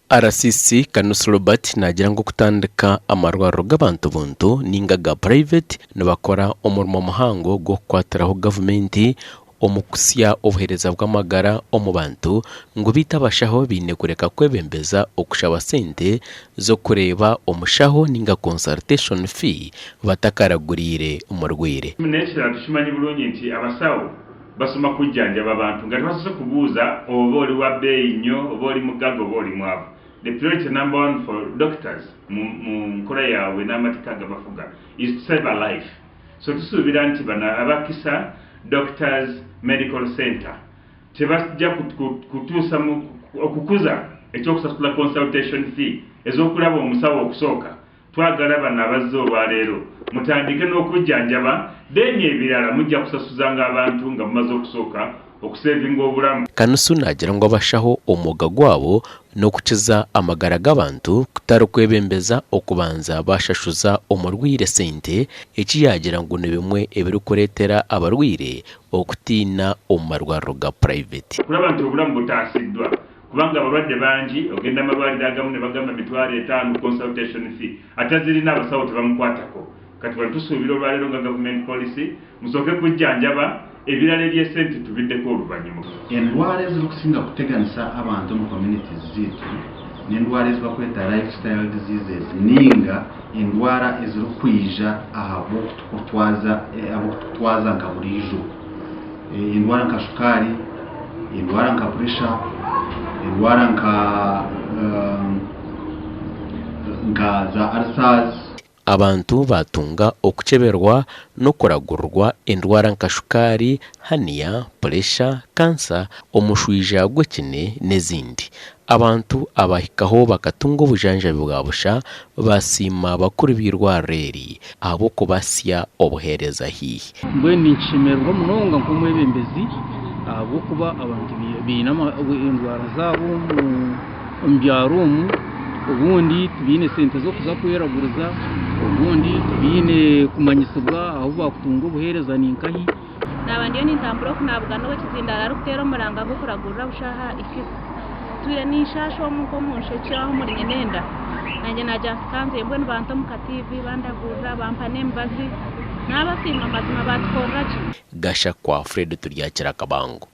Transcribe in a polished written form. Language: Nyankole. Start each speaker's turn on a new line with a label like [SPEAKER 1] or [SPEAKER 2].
[SPEAKER 1] RCC Kanusu Robert naagira ngu okutandika amarwariro g'abantu buntu ninga aga purayiveti nibakora omurimo muhango gw'okukwatiraho gavumenti omu kuhitsya obuheereza bw'amagara omu bantu ngu beitu abashaho baine kureka kwebembeza okushaba sente z'okureeba omushaho ninga consultation fee batakaraguriire murwaire.
[SPEAKER 2] N'ekirala tukimanyi bulungi nti abasawo basoma kujjanjaba abantu nga tebasoose kubuuza oba oli wa bbeeyi nnyo, oba oli mugagga oba oli mwavu. The priority number one for doctors mu mu nkola yaabwe n'amateeka agabafuga is to save a life. So tusuubira nti bano aba Kisa Doctors Medical Centre tebajja kutuusa mu okukuza eky'okusasula consultation fee ez'okulaba omusawo okusooka. Twagala bano abazze olwaleero mutandike n'okujjanjaba then ebirala mujja kusasuzanga abantu nga mumaze okusooka okusevinga obulamu.
[SPEAKER 1] Kanusu naagira ngu abashaho omwoga gwabo n'okukiza amagara g'abantu kutari kwebembeza okubanza baashashuza omurwaire sente, eki yaagira ngu ni bimwe ebirikureetera abarwaire okutiina omu marwariro ga purayiveti.
[SPEAKER 2] Okuraba nti obulamu butaasiddwa kubanga abalwadde bangi, ogenda amalwaliro agamu nebagamba 50,000 consultation fee, atazirina abasawo tebamukwatako. Kati wano tusuubira olwaleero nga government policy musooke kujjanjaba, ebirala eby'esente tubiddeko oluvannyuma.
[SPEAKER 3] Endwara ezirikusinga kuteganisa abantu omu communities zaitu n'endwara ezi barikweta lifestyle diseases ninga endwara ezirikwija ahabw'okutukutwaza ahabw'okutukutwaza nka buriijo. Endwara nka shukaari, endwara nka puresha, endwara nka nka za ulcers.
[SPEAKER 1] Abantu baatunga okukyeberwa n'okuragurirwa endwara nka shukaari, haniya, puresha, kansa, omushwija gw'ekine n'ezindi. Abantu abahikaho bakatunga obujanjabi bwa busha baasiima bakuru b'eirwariro eri ahabw'okubahitsya obuheereza haihi.
[SPEAKER 4] Mbwenu ninkishemererwa munonga nk'omwebembezi ahabw'okuba abantu baine endwara zaabo omu byaro omu, obundi tibaine sente z'okuza kweraguriza, obundi tibaine kumanyisibwa ahu baakutunga obuheereza ni nkahi.
[SPEAKER 5] Naaba ndiyo nintambura oku naabugana ow'ekizindaaro arikuteera omuranga gw'okuragurira busha aha Ikisa. Ntwire ninshaasha omu nk'omu nshekye aho omuri Nyenenda. Naanye naagira nti ka nze mbwenu bante omu ka TV bandagurira bampa n'emibazi. Naabasiima mazima baatukorera gye.
[SPEAKER 1] Gashakwa Fred Turyakira Kabango.